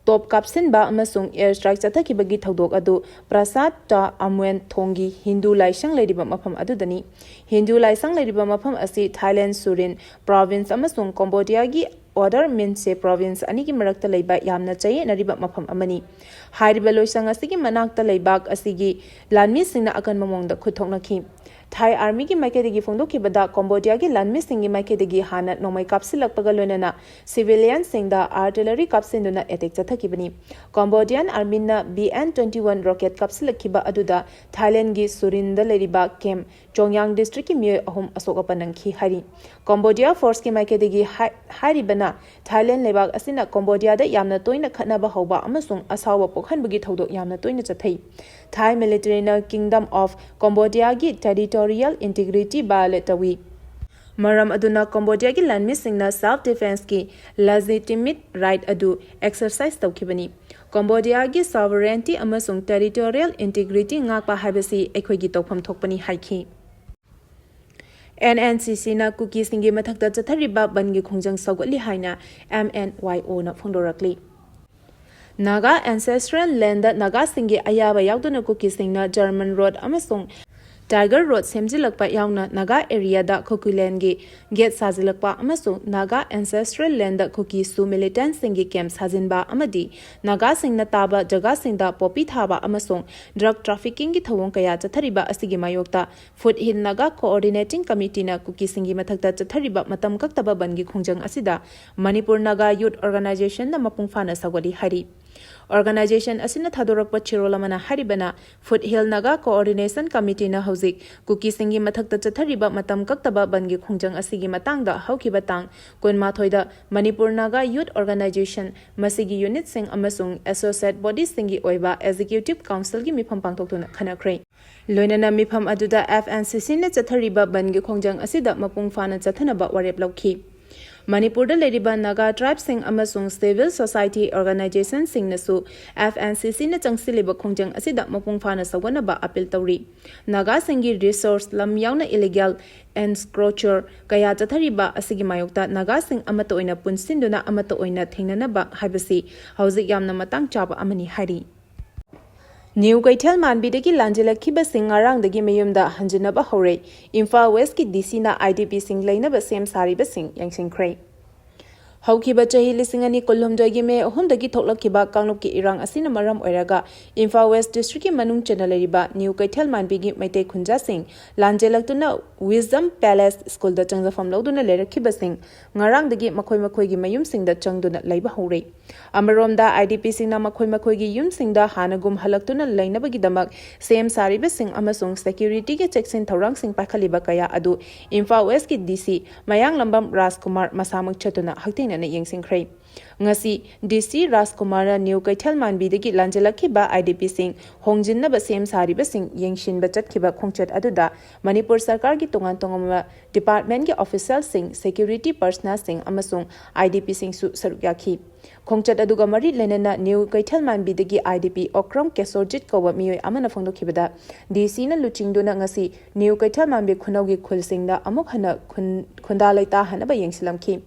top ꯀꯥꯞꯁꯤꯟꯕ ꯑꯃꯁꯨꯡ air strike ꯆꯠꯊꯈꯤꯕꯒꯤ ꯊꯧꯗꯣꯛ ꯑꯗꯨ Prasant Ta Amuen ꯊꯣꯡꯒꯤ ꯍꯤꯟꯗꯨ ꯂꯥꯏꯁꯪ ꯂꯩꯔꯤꯕ ꯃꯐꯝ ꯑꯗꯨꯗꯅꯤ꯫ ꯍꯤꯟꯗꯨ ꯂꯥꯏꯁꯪ ꯂꯩꯔꯤꯕ ꯃꯐꯝ ꯑꯁꯤ Thailand Surin province ꯑꯃꯁꯨꯡ ꯀꯣꯝꯕꯣꯗꯤꯌꯥꯒꯤ Awdar Mynshe province ꯑꯅꯤꯒꯤ ꯃꯔꯛꯇ ꯂꯩꯕ ꯌꯥꯝꯅ ꯆꯌꯦꯠꯅꯔꯤꯕ ꯃꯐꯝ ꯑꯃꯅꯤ꯫ ꯍꯥꯏꯔꯤꯕ ꯂꯣꯏꯁꯪ ꯑꯁꯤꯒꯤ ꯃꯅꯥꯛꯇ ꯂꯩꯕꯥꯛ ꯑꯁꯤꯒꯤ ꯂꯥꯟꯃꯤꯁꯤꯡꯅ ꯑꯀꯟꯕ ꯃꯑꯣꯡꯗ ꯈꯨꯠ ꯊꯣꯛꯅꯈꯤ꯫ Thai armyꯒꯤ ꯃꯥꯏꯀꯩꯗꯒꯤ ꯐꯣꯡꯗꯣꯛꯈꯤꯕꯗ, ꯀꯣꯝꯕꯣꯗꯤꯌꯥꯒꯤ ꯂꯥꯟꯃꯤꯁꯤꯡꯒꯤ ꯃꯥꯏꯀꯩꯗꯒꯤ ꯍꯥꯟꯅ ꯅꯣꯡꯃꯩ ꯀꯥꯞꯁꯤꯜꯂꯛꯄꯒ ꯂꯣꯏꯅꯅ civilianꯁꯤꯡꯗ artillery ꯀꯥꯞꯁꯤꯟꯗꯨꯅ attack ꯆꯠꯊꯈꯤꯕꯅꯤ꯫ Cambodian armyꯅ B N twenty one rocket ꯀꯥꯞꯁꯤꯜꯂꯛꯈꯤꯕ ꯑꯗꯨꯗ Thailandꯒꯤ Surinꯗ ꯂꯩꯔꯤꯕ camp Chongyang districtꯀꯤ ꯃꯤꯑꯣꯏ ꯑꯍꯨꯝ ꯑꯁꯣꯛ ꯑꯄꯟ ꯅꯪꯈꯤ ꯍꯥꯏꯔꯤ꯫ Cambodia forceꯀꯤ ꯃꯥꯏꯀꯩꯗꯒꯤ ꯍꯥꯏ-, ꯍꯥꯏꯔꯤꯕꯅ Thailand ꯂꯩꯕꯥꯛ ꯑꯁꯤꯅ ꯀꯣꯝꯕꯣꯗꯤꯌꯥꯗ ꯌꯥꯝꯅ ꯇꯣꯏꯅ ꯈꯠꯅꯕ ꯍꯧꯕ ꯑꯃꯁꯨꯡ ꯑꯁꯥꯎꯕ ꯄꯣꯛꯍꯟꯕꯒꯤ ꯊꯧꯗꯣꯛ ꯌꯥꯝꯅ ꯇꯣꯏꯅ ꯆꯠꯊꯩ꯫ Thai militaryꯅ Kingdom of Cambodiaꯒꯤ territorial integrity violate ꯇꯧꯏ꯫ ꯃꯔꯝ ꯑꯗꯨꯅ ꯀꯣꯝꯕꯣꯗꯤꯌꯥꯒꯤ ꯂꯥꯟꯃꯤꯁꯤꯡꯅ self defenceꯀꯤ legitimate right ꯑꯗꯨ exercise ꯇꯧꯈꯤꯕꯅꯤ꯫ ꯀꯣꯝꯕꯣꯗꯤꯌꯥꯒꯤ sovereignty ꯑꯃꯁꯨꯡ territorial integrity ꯉꯥꯛꯄ ꯍꯥꯏꯕꯁꯤ ꯑꯩꯈꯣꯏꯒꯤ ꯇꯧꯐꯝ ꯊꯣꯛꯄꯅꯤ ꯍꯥꯏꯈꯤ꯫ N N C Cꯅ ꯀꯨꯀꯤꯁꯤꯡꯒꯤ ꯃꯊꯛꯇ ꯆꯠꯊꯔꯤꯕ ꯕꯟꯒꯤ ꯈꯣꯡꯖꯪ ꯁꯧꯒꯠꯂꯤ ꯍꯥꯏꯅ M N Y Oꯅ ꯐꯣꯡꯗꯣꯔꯛꯂꯤ꯫ Naga ancestral landꯗ ꯅꯥꯒꯥꯁꯤꯡꯒꯤ ꯑꯌꯥꯕ ꯌꯥꯎꯗꯅ ꯀꯨꯀꯤꯁꯤꯡꯅ German Road ꯑꯃꯁꯨꯡ ꯇꯥꯏꯒꯔ ꯔꯣꯗ ꯁꯦꯝꯖꯤꯜꯂꯛꯄ ꯌꯥꯎꯅ ꯅꯥꯒꯥ ꯑꯦꯔꯤꯌꯥꯗ ꯈꯨꯀꯤ ꯂꯦꯟꯒꯤ ꯒꯦꯠ ꯁꯥꯖꯤꯜꯂꯛꯄ ꯑꯃꯁꯨꯡ ꯅꯥꯒꯥ ꯑꯦꯟꯁꯦꯁꯇ꯭ꯔꯦꯜ ꯂꯦꯟꯗ ꯀꯨꯀꯤꯁꯨ ꯃꯤꯂꯤꯇꯦꯟꯠꯁꯤꯡꯒꯤ ꯀꯦꯝꯞ ꯁꯥꯖꯤꯟꯕ ꯑꯃꯗꯤ ꯅꯥꯒꯥꯁꯤꯡꯅ ꯇꯥꯕ ꯖꯒꯥꯁꯤꯡꯗ ꯄꯣꯄꯤ ꯊꯥꯕ ꯑꯃꯁꯨꯡ ꯗ꯭ꯔꯒ ꯇ꯭ꯔꯥꯐꯤꯀꯤꯡꯒꯤ ꯊꯧꯑꯣꯡ ꯀꯌꯥ ꯆꯠꯊꯔꯤꯕ ꯑꯁꯤꯒꯤ ꯃꯥꯌꯣꯛꯇ ꯐꯨꯠ ꯍꯤꯜ ꯅꯥꯒꯥ ꯀꯣꯑꯣꯔꯗꯤꯅꯦꯇꯤꯡ ꯀꯃꯤꯇꯤꯅ ꯀꯨꯀꯤꯁꯤꯡꯒꯤ ꯃꯊꯛꯇ ꯆꯠꯊꯔꯤꯕ ꯃꯇꯝ ꯀꯛꯇꯕ ꯕꯟꯒꯤ ꯈꯣꯡꯖꯪ ꯑꯁꯤꯗ ꯃꯅꯤꯄꯨꯔ ꯅꯥꯒꯥ ꯌꯨꯠ ꯑꯣꯔꯒꯅꯥꯏꯖꯦꯁꯟꯅ ꯃꯄꯨꯡ ꯐꯥꯅ ꯁꯧꯒꯠꯂꯤ ꯍꯥꯏꯔꯤ꯫ ꯑꯣꯔꯒꯅꯥꯏꯖꯦꯁꯟ ꯑꯁꯤꯅ ꯊꯥꯗꯣꯔꯛꯄ ꯆꯦꯔꯣꯜ ꯑꯃꯅ ꯍꯥꯏꯔꯤꯕꯅ, ꯐꯨꯠ ꯍꯤꯜ ꯅꯥꯒꯥ ꯀꯣꯑꯣꯔꯗꯤꯅꯦꯁꯟ ꯀꯃꯤꯇꯤꯅ ꯍꯧꯖꯤꯛ ꯀꯨꯀꯤꯁꯤꯡꯒꯤ ꯃꯊꯛꯇ ꯆꯠꯊꯔꯤꯕ ꯃꯇꯝ ꯀꯛꯇꯕ ꯕꯟꯒꯤ ꯈꯣꯡꯖꯪ ꯑꯁꯤꯒꯤ ꯃꯇꯥꯡꯗ ꯍꯧꯈꯤꯕ ꯇꯥꯡ ꯀꯨꯟꯃꯥꯊꯣꯏꯗ ꯃꯅꯤꯄꯨꯔ ꯅꯥꯒꯥ ꯌꯨꯠ ꯑꯣꯔꯒꯅꯥꯏꯖꯦꯁꯟ, ꯃꯁꯤꯒꯤ ꯌꯨꯅꯤꯠꯁꯤꯡ ꯑꯃꯁꯨꯡ ꯑꯦꯁꯣꯁꯤꯌꯦꯠ ꯕꯣꯗꯤꯁꯤꯡꯒꯤ ꯑꯣꯏꯕ ꯑꯦꯛꯖꯤꯀ꯭ꯌꯨꯇꯤꯚ ꯀꯥꯎꯟꯁꯤꯜꯒꯤ ꯃꯤꯐꯝ ꯄꯥꯡꯊꯣꯛꯇꯨꯅ ꯈꯟꯅꯈ꯭ꯔꯦ꯫ ꯂꯣꯏꯅꯅ ꯃꯤꯐꯝ ꯑꯗꯨꯗ ꯑꯦꯐ ꯑꯦꯟ ꯁꯤ ꯁꯤꯅ ꯆꯠꯊꯔꯤꯕ ꯕꯟꯒꯤ ꯈꯣꯡꯖꯪ ꯑꯁꯤꯗ ꯃꯄꯨꯡ ꯐꯥꯅ ꯆꯠꯊꯅꯕ ꯋꯥꯔꯦꯞ ꯂꯧꯈꯤ꯫ ꯃꯅꯤꯄꯨꯔꯗ ꯂꯩꯔꯤꯕ ꯅꯥꯒꯥ ꯇ꯭ꯔꯥꯏꯕꯁꯤꯡ ꯑꯃꯁꯨꯡ ꯁꯤꯚꯤꯜ ꯁꯣꯁꯥꯏꯇꯤ ꯑꯣꯔꯒꯅꯥꯏꯖꯦꯁꯟꯁꯤꯡꯅꯁꯨ ꯑꯦꯐ ꯑꯦꯟ ꯁꯤ ꯁꯤꯅ ꯆꯪꯁꯤꯜꯂꯤꯕ ꯈꯣꯡꯖꯪ ꯑꯁꯤꯗ ꯃꯄꯨꯡ ꯐꯥꯅ ꯁꯧꯒꯠꯅꯕ ꯑꯄꯤꯜ ꯇꯧꯔꯤ꯫ ꯅꯥꯒꯥꯁꯤꯡꯒꯤ ꯔꯤꯁꯣꯔꯁ, ꯂꯝ ꯌꯥꯎꯅ ꯏꯂꯤꯒꯦꯜ ꯑꯦꯟꯀ꯭ꯔꯣꯆꯔ ꯀꯌꯥ ꯆꯠꯊꯔꯤꯕ ꯑꯁꯤꯒꯤ ꯃꯥꯌꯣꯛꯇ ꯅꯥꯒꯥꯁꯤꯡ ꯑꯃꯠꯇ ꯑꯣꯏꯅ ꯄꯨꯟꯁꯤꯟꯗꯨꯅ ꯑꯃꯠꯇ ꯑꯣꯏꯅ ꯊꯦꯡꯅꯅꯕ ꯍꯥꯏꯕꯁꯤ ꯍꯧꯖꯤꯛ ꯌꯥꯝꯅ ꯃꯇꯥꯡ ꯆꯥꯕ ꯑꯃꯅꯤ ꯍꯥꯏꯔꯤ꯫ ꯅ꯭ꯌꯨ ꯀꯩꯊꯦꯜ ꯃꯥꯟꯕꯤꯗꯒꯤ ꯂꯥꯟꯖꯦꯜꯂꯛꯈꯤꯕꯁꯤꯡ ꯉꯔꯥꯡꯗꯒꯤ ꯃꯌꯨꯝꯗ ꯍꯟꯖꯤꯟꯅꯕ ꯍꯧꯔꯦ꯫ ꯏꯝꯐꯥꯜ ꯋꯦꯁꯀꯤ ꯗꯤ ꯁꯤꯅ ꯑꯥꯏ ꯗꯤ ꯄꯤꯁꯤꯡ ꯂꯩꯅꯕ ꯁꯦꯝ ꯁꯥꯔꯤꯕꯁꯤꯡ ꯌꯦꯡꯁꯤꯟꯈ꯭ꯔꯦ꯫ ꯍꯧꯈꯤꯕ ꯆꯍꯤ ꯂꯤꯁꯤꯡ ꯑꯅꯤ ꯀꯨꯟꯍꯨꯝꯗꯣꯏꯒꯤ ꯃꯦ ꯑꯍꯨꯝꯗꯒꯤ ꯊꯣꯛꯂꯛꯈꯤꯕ ꯀꯥꯡꯂꯨꯞꯀꯤ ꯏꯔꯥꯡ ꯑꯁꯤꯅ ꯃꯔꯝ ꯑꯣꯏꯔꯒ ꯏꯝꯐꯥꯜ ꯋꯦꯁ ꯗꯤꯁꯇ꯭ꯔꯤꯛꯀꯤ ꯃꯅꯨꯡ ꯆꯟꯅ ꯂꯩꯔꯤꯕ ꯅ꯭ꯌꯨ ꯀꯩꯊꯦꯜ ꯃꯥꯟꯕꯤꯒꯤ ꯃꯩꯇꯩ ꯈꯨꯟꯖꯥꯁꯤꯡ ꯂꯥꯟꯖꯦꯜꯂꯛꯇꯨꯅ ꯋꯤꯖꯗꯝ ꯄꯦꯂꯦꯁ ꯁ꯭ꯀꯨꯜꯗ ꯆꯪꯖꯐꯝ ꯂꯧꯗꯨꯅ ꯂꯩꯔꯛꯈꯤꯕꯁꯤꯡ ꯉꯔꯥꯡꯗꯒꯤ ꯃꯈꯣꯏ ꯃꯈꯣꯏꯒꯤ ꯃꯌꯨꯝꯁꯤꯡꯗ ꯆꯪꯗꯨꯅ ꯂꯩꯕ ꯍꯧꯔꯦ꯫ ꯑꯃꯔꯣꯝꯗ, ꯑꯥꯏ ꯗꯤ ꯄꯤꯁꯤꯡꯅ ꯃꯈꯣꯏ ꯃꯈꯣꯏꯒꯤ ꯌꯨꯝꯁꯤꯡꯗ ꯍꯥꯟꯅꯒꯨꯝ ꯍꯜꯂꯛꯇꯨꯅ ꯂꯩꯅꯕꯒꯤꯗꯃꯛ ꯁꯦꯝ ꯁꯥꯔꯤꯕꯁꯤꯡ ꯑꯃꯁꯨꯡ ꯁꯦꯀ꯭ꯌꯨꯔꯤꯇꯤꯒꯤ ꯆꯦꯛꯁꯤꯟ ꯊꯧꯔꯥꯡꯁꯤꯡ ꯄꯥꯏꯈꯠꯂꯤꯕ ꯀꯌꯥ ꯑꯗꯨ ꯏꯝꯐꯥꯜ ꯋꯦꯁꯀꯤ ꯗꯤ ꯁꯤ ꯃꯌꯥꯡꯂꯝꯕꯝ ꯔꯥꯖꯀꯨꯃꯥꯔ ꯃꯁꯥꯃꯛ ꯆꯠꯇꯨꯅ ꯍꯛꯊꯦꯡꯅꯅ ꯌꯦꯡꯁꯤꯟꯈ꯭ꯔꯦ꯫ ꯉꯁꯤ ꯗꯤ ꯁꯤ ꯔꯥꯖꯀꯨꯃꯥꯔꯅ ꯅ꯭ꯌꯨ ꯀꯩꯊꯦꯜ ꯃꯥꯟꯕꯤꯗꯒꯤ ꯂꯥꯟꯖꯦꯜꯂꯛꯈꯤꯕ ꯑꯥꯏ ꯗꯤ ꯄꯤꯁꯤꯡ ꯍꯣꯡꯖꯤꯟꯅꯕ ꯁꯦꯝ ꯁꯥꯔꯤꯕꯁꯤꯡ ꯌꯦꯡꯁꯤꯟꯕ ꯆꯠꯈꯤꯕ ꯈꯣꯡꯆꯠ ꯑꯗꯨꯗ ꯃꯅꯤꯄꯨꯔ ꯁꯔꯀꯥꯔꯒꯤ ꯇꯣꯉꯥꯟ ꯇꯣꯉꯥꯟꯕ ꯗꯤꯄꯥꯔꯠꯃꯦꯟꯒꯤ ꯑꯣꯐꯤꯁꯤꯌꯦꯜꯁꯤꯡ, ꯁꯦꯀ꯭ꯌꯨꯔꯤꯇꯤ ꯄꯔꯁꯅꯦꯜꯁꯤꯡ ꯑꯃꯁꯨꯡ ꯑꯥꯏ ꯗꯤ ꯄꯤꯁꯤꯡꯁꯨ ꯁꯔꯨꯛ ꯌꯥꯈꯤ꯫ ꯈꯣꯡꯆꯠ ꯑꯗꯨꯒ ꯃꯔꯤ ꯂꯩꯅꯅ ꯅ꯭ꯌꯨ ꯀꯩꯊꯦꯜ ꯃꯥꯟꯕꯤꯗꯒꯤ ꯑꯥꯏ ꯗꯤ ꯄꯤ ꯑꯣꯀ꯭ꯔꯝ ꯀꯦꯁꯣꯔꯖꯤꯠ ꯀꯧꯕ ꯃꯤꯑꯣꯏ ꯑꯃꯅ ꯐꯣꯡꯗꯣꯛꯈꯤꯕꯗ, ꯗꯤ ꯁꯤꯅ ꯂꯨꯆꯤꯡꯗꯨꯅ ꯉꯁꯤ ꯅ꯭ꯌꯨ ꯀꯩꯊꯦꯜ ꯃꯥꯟꯕꯤ ꯈꯨꯅꯧꯒꯤ ꯈꯨꯜꯁꯤꯡꯗ ꯑꯃꯨꯛ ꯍꯟꯅ ꯈꯨꯟ-, ꯈꯨꯟꯗꯥ ꯂꯩꯇꯥꯍꯟꯅꯕ ꯌꯦꯡꯁꯤꯜꯂꯝꯈꯤ꯫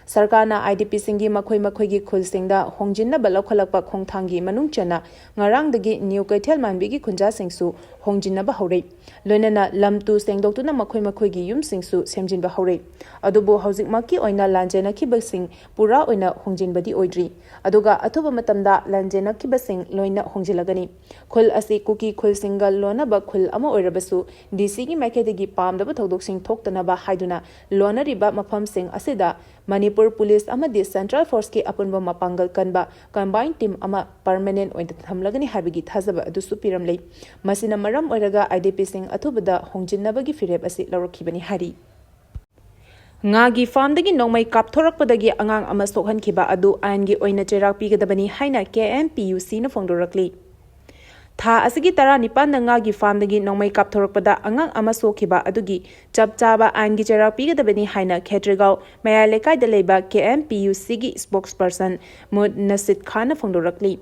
ꯁꯔꯀꯥꯔꯅ ꯑꯥꯏ ꯗꯤ ꯄꯤꯁꯤꯡꯒꯤ ꯃꯈꯣꯏ ꯃꯈꯣꯏꯒꯤ ꯈꯨꯜꯁꯤꯡꯗ ꯍꯣꯡꯖꯤꯟꯅꯕ ꯂꯧꯈꯠꯂꯛꯄ ꯈꯣꯡꯊꯥꯡꯒꯤ ꯃꯅꯨꯡ ꯆꯟꯅ ꯉꯔꯥꯡꯗꯒꯤ ꯅ꯭ꯌꯨ ꯀꯩꯊꯦꯜ ꯃꯥꯟꯕꯤꯒꯤ ꯈꯨꯟꯖꯥꯁꯤꯡꯁꯨ ꯍꯣꯡꯖꯤꯟꯅꯕ ꯍꯧꯔꯦ꯫ ꯂꯣꯏꯅꯅ ꯂꯝ ꯇꯨ ꯁꯦꯡꯗꯣꯛꯇꯨꯅ ꯃꯈꯣꯏ ꯃꯈꯣꯏꯒꯤ ꯌꯨꯝꯁꯤꯡꯁꯨ ꯁꯦꯝꯖꯤꯟꯕ ꯍꯧꯔꯦ꯫ ꯑꯗꯨꯕꯨ ꯍꯧꯖꯤꯛꯃꯛꯀꯤ ꯑꯣꯏꯅ ꯂꯥꯟꯖꯦꯟꯅꯈꯤꯕꯁꯤꯡ ꯄꯨꯔꯥ ꯑꯣꯏꯅ ꯍꯣꯡꯖꯤꯟꯕꯗꯤ ꯑꯣꯏꯗ꯭ꯔꯤ꯫ ꯑꯗꯨꯒ ꯑꯊꯨꯕ ꯃꯇꯝꯗ ꯂꯥꯟꯖꯦꯟꯅꯈꯤꯕꯁꯤꯡ ꯂꯣꯏꯅ ꯍꯣꯡꯖꯤꯜꯂꯒꯅꯤ꯫ ꯈꯨꯜ ꯑꯁꯤ ꯀꯨꯀꯤ ꯈꯨꯜꯁꯤꯡꯒ ꯂꯣꯟꯅꯕ ꯈꯨꯜ ꯑꯃ ꯑꯣꯏꯔꯕꯁꯨ, ꯗꯤ ꯁꯤꯒꯤ ꯃꯥꯏꯀꯩꯗꯒꯤ ꯄꯥꯝꯗꯕ ꯊꯧꯗꯣꯛꯁꯤꯡ ꯊꯣꯛꯇꯅꯕ ꯍꯥꯏꯗꯨꯅ ꯂꯣꯟꯅꯔꯤꯕ ꯃꯐꯝꯁꯤꯡ ꯑꯁꯤꯗ ꯃꯅꯤꯄꯨꯔ ꯄꯨꯂꯤꯁ ꯑꯃꯗꯤ ꯁꯦꯟꯇ꯭ꯔꯦꯜ ꯐꯣꯔꯁꯀꯤ ꯑꯄꯨꯟꯕ ꯃꯄꯥꯡꯒꯜ ꯀꯟꯕ ꯀꯝꯕꯥꯏꯟ ꯇꯤꯝ ꯑꯃ ꯄꯔꯃꯅꯦꯟ ꯑꯣꯏꯅ ꯊꯝꯂꯒꯅꯤ ꯍꯥꯏꯕꯒꯤ ꯊꯥꯖꯕ ꯑꯗꯨꯁꯨ ꯄꯤꯔꯝꯂꯦ꯫ ꯃꯁꯤꯅ ꯃꯔꯝ ꯑꯣꯏꯔꯒ ꯑꯥꯏ ꯗꯤ ꯄꯤꯁꯤꯡ ꯑꯊꯨꯕꯗ ꯍꯣꯡꯖꯤꯟꯅꯕꯒꯤ ꯐꯤꯔꯦꯞ ꯑꯁꯤ ꯂꯧꯔꯛꯈꯤꯕꯅꯤ ꯍꯥꯏꯔꯤ꯫ ꯉꯥꯒꯤ ꯐꯥꯔꯝꯗꯒꯤ ꯅꯣꯡꯃꯩ ꯀꯥꯞꯊꯣꯔꯛꯄꯗꯒꯤ ꯑꯉꯥꯡ ꯑꯃ ꯁꯣꯛꯍꯟꯈꯤꯕ ꯑꯗꯨ ꯑꯥꯏꯟꯒꯤ ꯑꯣꯏꯅ ꯆꯩꯔꯥꯛ ꯄꯤꯒꯗꯕꯅꯤ ꯍꯥꯏꯅ ꯀꯦ ꯑꯦꯝ ꯄꯤ ꯌꯨ ꯁꯤꯅ ꯐꯣꯡꯗꯣꯔꯛꯂꯤ꯫ ꯊꯥ ꯑꯁꯤꯒꯤ ꯇꯔꯥꯅꯤꯄꯥꯟꯗ ꯉꯥꯒꯤ ꯐꯥꯔꯝꯗꯒꯤ ꯅꯣꯡꯃꯩ ꯀꯥꯞꯊꯣꯔꯛꯄꯗ ꯑꯉꯥꯡ ꯑꯃ ꯁꯣꯛꯈꯤꯕ ꯑꯗꯨꯒꯤ ꯆꯞ ꯆꯥꯕ ꯑꯥꯏꯟꯒꯤ ꯆꯩꯔꯥꯛ ꯄꯤꯒꯗꯕꯅꯤ ꯍꯥꯏꯅ ꯈꯦꯇ꯭ꯔꯤꯒꯥꯎ ꯃꯌꯥꯏ ꯂꯩꯀꯥꯏꯗ ꯂꯩꯕ ꯀꯦ ꯑꯦꯝ ꯄꯤ ꯌꯨ ꯁꯤꯒꯤ ꯁ꯭ꯄꯣꯛꯁꯄꯔꯁꯟ ꯃꯨꯠ ꯅꯁꯤꯗ ꯈꯥꯟꯅ ꯐꯣꯡꯗꯣꯔꯛꯂꯤ꯫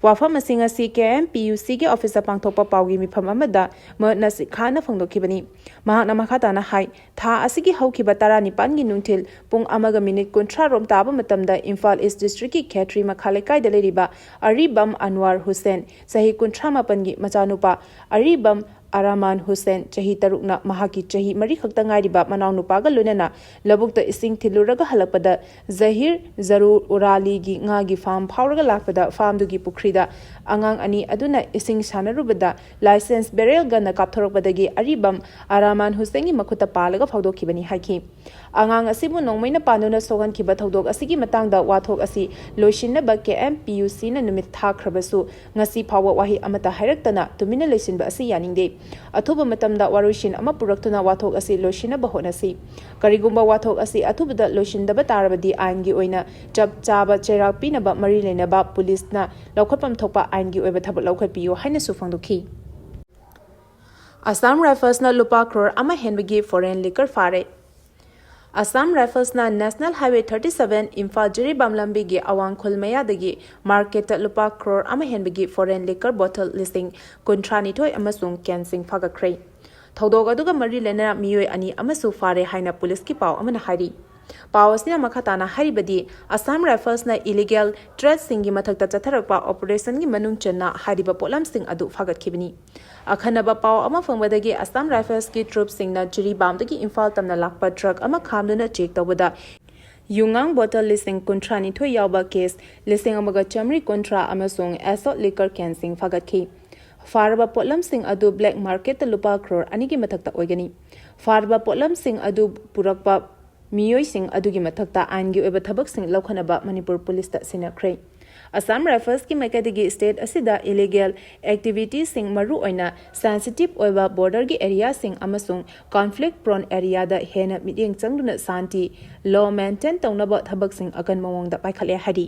ꯋꯥꯐꯝ ꯑꯁꯤꯡ ꯑꯁꯤ ꯀꯦ ꯑꯦꯝ ꯄꯤ ꯌꯨ ꯁꯤꯒꯤ ꯑꯣꯐꯤꯁꯇ ꯄꯥꯡꯊꯣꯛꯄ ꯄꯥꯎꯒꯤ ꯃꯤꯐꯝ ꯑꯃꯗ ꯃꯨꯠ ꯅꯁꯤꯗ ꯈꯥꯟꯅ ꯐꯣꯡꯗꯣꯛꯈꯤꯕꯅꯤ꯫ ꯃꯍꯥꯛꯅ ꯃꯈꯥ ꯇꯥꯅ ꯍꯥꯏ, ꯊꯥ ꯑꯁꯤꯒꯤ ꯍꯧꯈꯤꯕ ꯇꯔꯥꯅꯤꯄꯥꯟꯒꯤ ꯅꯨꯡꯊꯤꯜ ꯄꯨꯡ ꯑꯃꯒ ꯃꯤꯅꯤꯠ ꯀꯨꯟꯊ꯭ꯔꯥ ꯔꯣꯝ ꯇꯥꯕ ꯃꯇꯝꯗ ꯏꯝꯐꯥꯜ ꯏꯁ ꯗꯤꯁꯇ꯭ꯔꯤꯛꯀꯤ ꯈꯦꯇ꯭ꯔꯤ ꯃꯈꯥ ꯂꯩꯀꯥꯏꯗ ꯂꯩꯔꯤꯕ ꯑꯔꯤꯕꯝ ꯑꯟꯋꯥꯔ ꯍꯨꯁꯦꯟ, ꯆꯍꯤ ꯀꯨꯟꯊ꯭ꯔꯥ ꯃꯥꯄꯟꯒꯤ ꯃꯆꯥꯅꯨꯄꯥ ꯑꯔꯤꯕꯝ ꯑꯔꯥꯃꯥꯟ ꯍꯨꯁꯦꯟ, ꯆꯍꯤ ꯇꯔꯨꯛꯅ ꯃꯍꯥꯛꯀꯤ ꯆꯍꯤ ꯃꯔꯤ ꯈꯛꯇ ꯉꯥꯏꯔꯤꯕ ꯃꯅꯥꯎꯅꯨꯄꯥꯒ ꯂꯣꯏꯅꯅ ꯂꯧꯕꯨꯛꯇ ꯏꯁꯤꯡ ꯊꯤꯜꯂꯨꯔꯒ ꯍꯜꯂꯛꯄꯗ ꯖꯍꯤꯔ ꯖꯔꯨ ꯎꯔꯥꯂꯤꯒꯤ ꯉꯥꯒꯤ ꯐꯥꯔꯝ ꯐꯥꯎꯔꯒ ꯂꯥꯛꯄꯗ ꯐꯥꯔꯝꯗꯨꯒꯤ ꯄꯨꯈ꯭ꯔꯤꯗ ꯑꯉꯥꯡ ꯑꯅꯤ ꯑꯗꯨꯅ ꯏꯁꯤꯡ ꯁꯥꯟꯅꯔꯨꯕꯗ ꯂꯥꯏꯁꯦꯟꯁ ꯕꯦꯔꯦꯜ ꯒꯟꯅ ꯀꯥꯞꯊꯣꯔꯛꯄꯗꯒꯤ ꯑꯔꯤꯕꯝ ꯑꯔꯥꯃꯥꯟ ꯍꯨꯁꯦꯟꯒꯤ ꯃꯈꯨꯠꯇ ꯄꯥꯜꯂꯒ ꯐꯥꯎꯗꯣꯛꯈꯤꯕꯅꯤ ꯍꯥꯏꯈꯤ꯫ ꯑꯉꯥꯡ ꯑꯁꯤꯕꯨ ꯅꯣꯡꯃꯩꯅ ꯄꯥꯟꯗꯨꯅ ꯁꯣꯛꯍꯟꯈꯤꯕ ꯊꯧꯗꯣꯛ ꯑꯁꯤꯒꯤ ꯃꯇꯥꯡꯗ ꯋꯥꯊꯣꯛ ꯑꯁꯤ ꯂꯣꯏꯁꯤꯟꯅꯕ ꯀꯦ ꯑꯦꯝ ꯄꯤ ꯌꯨ ꯁꯤꯅ ꯅꯨꯃꯤꯠ ꯊꯥꯈ꯭ꯔꯕꯁꯨ, ꯉꯁꯤ ꯐꯥꯎꯕ ꯋꯥꯍꯩ ꯑꯃꯠꯇ ꯍꯥꯏꯔꯛꯇꯅ ꯇꯨꯃꯤꯟꯅ ꯂꯩꯁꯤꯟꯕ ꯑꯁꯤ ꯌꯥꯅꯤꯡꯗꯦ꯫ ꯑꯊꯨꯕ ꯃꯇꯝꯗ ꯋꯥꯔꯣꯏꯁꯤꯟ ꯑꯃ ꯄꯨꯔꯛꯇꯨꯅ ꯋꯥꯊꯣꯛ ꯑꯁꯤ ꯂꯣꯏꯁꯤꯟꯅꯕ ꯍꯣꯠꯅꯁꯤ꯫ ꯀꯔꯤꯒꯨꯝꯕ ꯋꯥꯊꯣꯛ ꯑꯁꯤ ꯑꯊꯨꯕꯗ ꯂꯣꯏꯁꯤꯟꯗꯕ ꯇꯥꯔꯕꯗꯤ ꯑꯥꯏꯟꯒꯤ ꯑꯣꯏꯅ ꯆꯞ ꯆꯥꯕ ꯆꯩꯔꯥꯛ ꯄꯤꯅꯕ ꯃꯔꯤ ꯂꯩꯅꯕ ꯄꯨꯂꯤꯁꯅ ꯂꯧꯈꯠꯐꯝ ꯊꯣꯛꯄ ꯑꯥꯏꯟꯒꯤ ꯑꯣꯏꯕ ꯊꯕꯛ ꯂꯧꯈꯠꯄꯤꯌꯨ ꯍꯥꯏꯅꯁꯨ ꯐꯣꯡꯗꯣꯛꯈꯤ꯫ ꯑꯁꯥꯝ ꯔꯥꯏꯐꯜꯁꯅ ꯂꯨꯄꯥ ꯀ꯭ꯔꯣꯔ ꯑꯃ ꯍꯦꯟꯕꯒꯤ ꯐꯣꯔꯦꯟ ꯂꯤꯀꯔ ꯐꯥꯔꯦ꯫ ꯑꯁꯥꯝ ꯔꯥꯏꯐꯜꯁꯅ national highway thirty seven Imphal Jiribam ꯂꯝꯕꯤꯒꯤ ꯑꯋꯥꯡ ꯈꯨꯜ ꯃꯌꯥꯗꯒꯤ ꯃꯥꯔꯀꯦꯠꯇ ꯂꯨꯄꯥ ꯀ꯭ꯔꯣꯔ ꯑꯃ ꯍꯦꯟꯕꯒꯤ ꯐꯣꯔꯦꯟ ꯂꯤꯀꯔ ꯕꯣꯇꯜ ꯂꯤꯁꯤꯡ ꯀꯨꯟꯊ꯭ꯔꯥꯅꯤꯊꯣꯏ ꯑꯃꯁꯨꯡ ꯀꯦꯟꯁꯤꯡ ꯐꯥꯒꯠꯈ꯭ꯔꯦ꯫ ꯊꯧꯗꯣꯛ ꯑꯗꯨꯒ ꯃꯔꯤ ꯂꯩꯅꯅ ꯃꯤꯑꯣꯏ ꯑꯅꯤ ꯑꯃꯁꯨ ꯐꯥꯔꯦ ꯍꯥꯏꯅ ꯄꯨꯂꯤꯁꯀꯤ ꯄꯥꯎ ꯑꯃꯅ ꯍꯥꯏꯔꯤ꯫ ꯄꯥꯎ ꯑꯁꯤꯅ ꯃꯈꯥ ꯇꯥꯅ ꯍꯥꯏꯔꯤꯕꯗꯤ, ꯑꯁꯥꯝ ꯔꯥꯏꯐꯜꯁꯅ ꯏꯂꯤꯒꯦꯜ ꯇ꯭ꯔꯦꯗꯁꯤꯡꯒꯤ ꯃꯊꯛꯇ ꯆꯠꯊꯔꯛꯄ ꯑꯣꯄꯔꯦꯁꯟꯒꯤ ꯃꯅꯨꯡ ꯆꯟꯅ ꯍꯥꯏꯔꯤꯕ ꯄꯣꯠꯂꯝꯁꯤꯡ ꯑꯗꯨ ꯐꯥꯒꯠꯈꯤꯕꯅꯤ꯫ ꯑꯈꯟꯅꯕ ꯄꯥꯎ ꯑꯃ ꯐꯪꯕꯗꯒꯤ ꯑꯁꯥꯝ ꯔꯥꯏꯐꯜꯁꯀꯤ ꯇ꯭ꯔꯨꯞꯁꯤꯡꯅ ꯖꯤꯔꯤꯕꯥꯝꯗꯒꯤ ꯏꯝꯐꯥꯜ ꯇꯝꯅ ꯂꯥꯛꯄ ꯇ꯭ꯔꯛ ꯑꯃ ꯈꯥꯝꯗꯨꯅ ꯆꯦꯛ ꯇꯧꯕꯗ ꯌꯨꯉꯥꯡ ꯕꯣꯇꯜ ꯂꯤꯁꯤꯡ ꯀꯨꯟꯊ꯭ꯔꯥ ꯅꯤꯊꯣꯏ ꯌꯥꯎꯕ ꯀꯦꯁ ꯂꯤꯁꯤꯡ ꯑꯃꯒ ꯆꯥꯃꯔꯤ ꯀꯨꯟꯊ꯭ꯔꯥ ꯑꯃꯁꯨꯡ ꯑꯦꯁꯣꯜꯠ ꯂꯤꯀꯔ ꯀꯦꯟꯁꯤꯡ ꯐꯥꯒꯠꯈꯤ꯫ ꯐꯥꯔꯕ ꯄꯣꯠꯂꯝꯁꯤꯡ ꯑꯗꯨ ꯕ꯭ꯂꯦꯛ ꯃꯥꯔꯀꯦꯠꯇ ꯂꯨꯄꯥ ꯀ꯭ꯔꯣꯔ ꯑꯅꯤꯒꯤ ꯃꯊꯛꯇ ꯑꯣꯏꯒꯅꯤ꯫ ꯐꯥꯔꯕ ꯄꯣꯠꯂꯝꯁꯤꯡ ꯑꯗꯨ ꯄꯨꯔꯛꯄ ꯃꯤꯑꯣꯏꯁꯤꯡ ꯑꯗꯨꯒꯤ ꯃꯊꯛꯇ ꯑꯥꯏꯟꯒꯤ ꯑꯣꯏꯕ ꯊꯕꯛꯁꯤꯡ ꯂꯧꯈꯠꯅꯕ ꯃꯅꯤꯄꯨꯔ ꯄꯨꯂꯤꯁꯇ ꯁꯤꯟꯅꯈ꯭ꯔꯦ꯫ ꯑꯁꯥꯝ ꯔꯥꯏꯐꯜꯁꯀꯤ ꯃꯥꯏꯀꯩꯗꯒꯤ ꯁ꯭ꯇꯦꯠ ꯑꯁꯤꯗ ꯏꯂꯤꯒꯦꯜ ꯑꯦꯛꯇꯤꯚꯤꯇꯤꯁꯤꯡ, ꯃꯔꯨꯑꯣꯏꯅ ꯁꯦꯟꯁꯤꯇꯤꯚ ꯑꯣꯏꯕ ꯕꯣꯔꯗꯔꯒꯤ ꯑꯦꯔꯤꯌꯥꯁꯤꯡ ꯑꯃꯁꯨꯡ ꯀꯣꯟꯐ꯭ꯂꯤꯛ ꯄ꯭ꯔꯣꯟ ꯑꯦꯔꯤꯌꯥꯗ ꯍꯦꯟꯅ ꯃꯤꯠꯌꯦꯡ ꯆꯪꯗꯨꯅ ꯁꯥꯟꯇꯤ, ꯂꯣ ꯃꯦꯟꯇꯦꯟ ꯇꯧꯅꯕ ꯊꯕꯛꯁꯤꯡ ꯑꯀꯟꯕ ꯃꯑꯣꯡꯗ ꯄꯥꯏꯈꯠꯂꯦ ꯍꯥꯏꯔꯤ꯫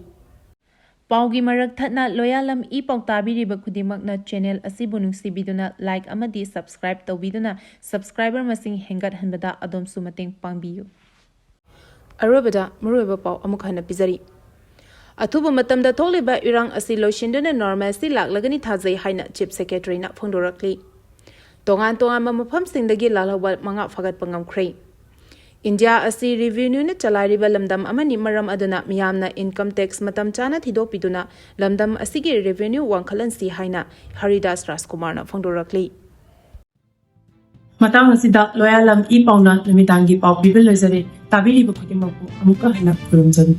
ꯄꯥꯎꯒꯤ ꯃꯔꯛ ꯊꯠꯅ ꯂꯣꯌꯥꯂꯝ ꯏ ꯄꯥꯎ ꯇꯥꯕꯤꯔꯤꯕ ꯈꯨꯗꯤꯡꯃꯛꯅ ꯆꯦꯅꯦꯜ ꯑꯁꯤꯕꯨ ꯅꯨꯡꯁꯤꯕꯤꯗꯨꯅ ꯂꯥꯏꯛ ꯑꯃꯗꯤ ꯁꯕꯁꯀ꯭ꯔꯥꯏꯕ ꯇꯧꯕꯤꯗꯨꯅ ꯁꯕꯁꯀ꯭ꯔꯥꯏꯕꯔ ꯃꯁꯤꯡ ꯍꯦꯟꯒꯠꯍꯟꯕꯗ ꯑꯗꯣꯝꯁꯨ ꯃꯇꯦꯡ ꯄꯥꯡꯕꯤꯌꯨ꯫ ꯑꯔꯣꯏꯕꯗ ꯃꯔꯨꯑꯣꯏꯕ ꯄꯥꯎ ꯑꯃꯨꯛ ꯍꯟꯅ ꯄꯤꯖꯔꯤ꯫ ꯑꯊꯨꯕ ꯃꯇꯝꯗ ꯊꯣꯛꯂꯤꯕ ꯏꯔꯥꯡ ꯑꯁꯤ ꯂꯣꯏꯁꯤꯟꯗꯨꯅ ꯅꯣꯔꯃꯦꯜꯁꯤ ꯂꯥꯛꯂꯒꯅꯤ ꯊꯥꯖꯩ ꯍꯥꯏꯅ ꯆꯤꯐ ꯁꯦꯀ꯭ꯔꯦꯇꯔꯤꯅ ꯐꯣꯡꯗꯣꯔꯛꯂꯤ꯫ ꯇꯣꯉꯥꯟ ꯇꯣꯉꯥꯟꯕ ꯃꯐꯝꯁꯤꯡꯗꯒꯤ ꯂꯥꯜꯍꯧꯕ ꯃꯉꯥ ꯐꯥꯒꯠꯄ ꯉꯝꯈ꯭ꯔꯦ꯫ ꯏꯟꯗꯤꯌꯥ ꯑꯁꯤ ꯔꯦꯚꯤꯅ꯭ꯌꯨꯅ ꯆꯂꯥꯏꯔꯤꯕ ꯂꯝꯗꯝ ꯑꯃꯅꯤ, ꯃꯔꯝ ꯑꯗꯨꯅ ꯃꯤꯌꯥꯝꯅ ꯏꯟꯀꯝ ꯇꯦꯛꯁ ꯃꯇꯝ ꯆꯥꯅ ꯊꯤꯗꯣꯛꯄꯤꯗꯨꯅ ꯂꯝꯗꯝ ꯑꯁꯤꯒꯤ ꯔꯦꯚꯤꯅ꯭ꯌꯨ ꯋꯥꯡꯈꯠꯍꯟꯁꯤ ꯍꯥꯏꯅ ꯍꯔꯤꯗꯥꯁ ꯔꯥꯖꯀꯨꯃꯥꯔꯅ ꯐꯣꯡꯗꯣꯔꯛꯂꯤ꯫ ꯃꯇꯥꯡ ꯑꯁꯤꯗ ꯂꯣꯌꯥꯂꯝ ꯏ ꯄꯥꯎꯅ ꯅꯨꯃꯤꯗꯥꯡꯒꯤ ꯄꯥꯎ ꯄꯤꯕ ꯂꯣꯏꯖꯔꯦ꯫ ꯇꯥꯕꯤꯔꯤꯕ ꯈꯨꯗꯤꯡꯃꯛꯄꯨ ꯑꯃꯨꯛꯀ ꯍꯟꯅ ꯈꯨꯔꯨꯝꯖꯔꯤ꯫